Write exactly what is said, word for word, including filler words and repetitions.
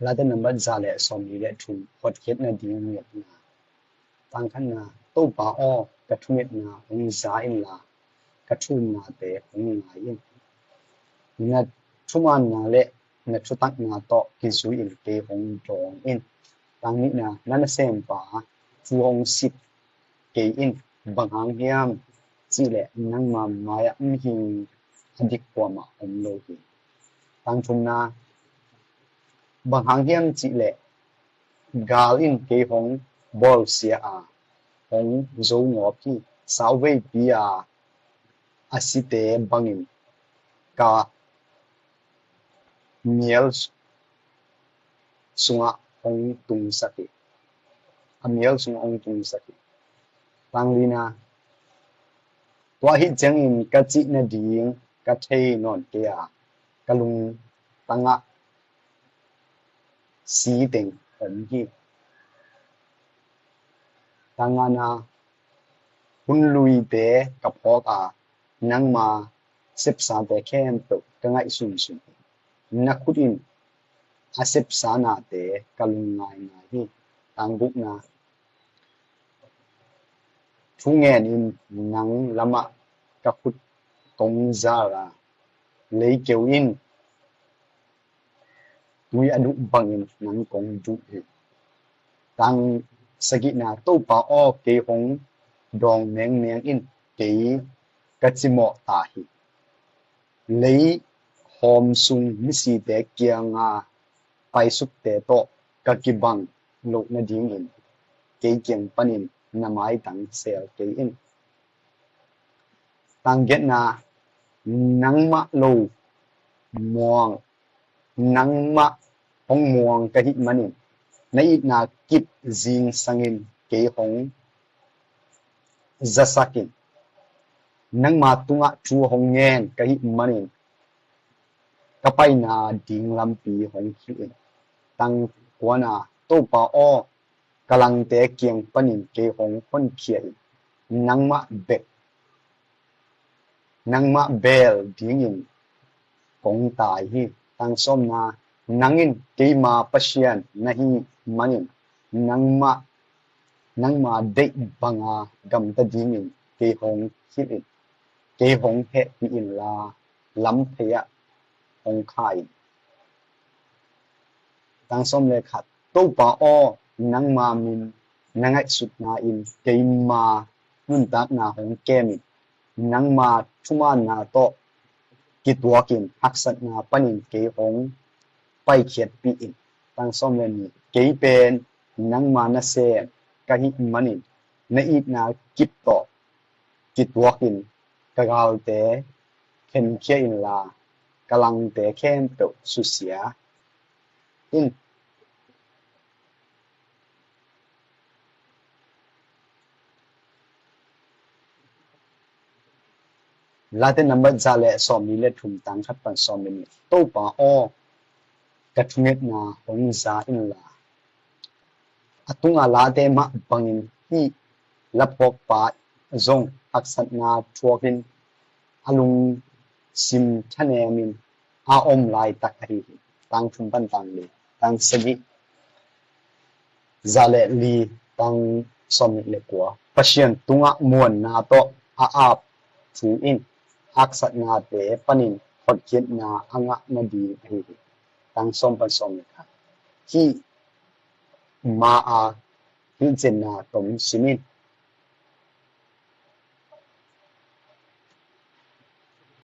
Late nambat za le sawmli le thum, hotkhiatna ding ngetna. Tang khatna, Topa aw, ka thungetna hong za inla, ka thumnate hong ngai in. Na thumaanna le na thutakna tawh kizui in kei hong dawng in. Tang nihna, na nasempa thu hong sit kei in. Bang hang hiam cihleh nangma mai-ah mihing a dik kuamah om lo hi. Tang thumna, bang hang hiam cihleh gal in kei hong bawlsia a, hong zogawp hi. Sauveipi a a site bangin ka mial sungah hong tungsak hi. A mial sungah hong tungsak hi. Tang lina, tua ahih ciangin ka cih nading ka thei nawn kei a, ka lungtangah si teng om hi. Tang ngana, hun luite ka phawk a, nangma sepsate khempeuh ka ngaihsunsun hi. Na khut in a sepsa nate ka lungngaingai hi. Tang gukna, thu ngen in nang lamah ka khut kong zar a, leikeu in tui a duh bangin nang kong duh hi. Tang sagihna, Topa aw, kei hong dawng mengmeng in, kei ka cimawh ta hi. Leihawm sung misite kianga paisukte tawh ka kibang loh nadingin kei kiang panin na maitang sel kei in. Tang giatna, nangmah lo muang, nangmah hong muang ka hih manin, na itna kip zingsangin kei hong zasak in. Nangma tungah thu hong ngen ka hih manin, ka paina ding lampi hong hilh in. Tang kuana, Topa aw, ka langte kiang panin kei hong honkhia in. Nangmah bek, nangmah bel dingin kong tai hi. Tang sawmna, nang in keima Pasian na hih manin, nangmah, nangma deih banga gamta dingin kei hong hilh in. Kei hong hehpih inla, lamphei-ah hong kha in. Tang sawm le khat, Topa aw, nangma min na ngaihsutna in keima nuntakna hong kem in. Nangma thumaanna tawh kituakin haksatna panin kei hong paikhiatpih in. Tang sawm le nih, kei pen nangma nasem ka hih manin, na itna kip tawh kituakin ka galte khenkhia inla, ka langte khempeuh susia in. Late nambat za le sawmli le thum, tang khat pan sawm le nih. Topa aw, ka thungetna hong za inla, a tunga late mah bangin hih laphawkpa zong haksatna thuakin a lungsim thanemin a om laitak ahi hi. Tang thum pan tang li, tang sagih, za le li, tang sawm nih le kua. Pasian tungah muanna tawh a ap thu in haksatnate panin hotkhiatna a ngah nading ahi hi. Tang sawm pan sawm le khat. Hih ma-a hilhcianna tom sim in,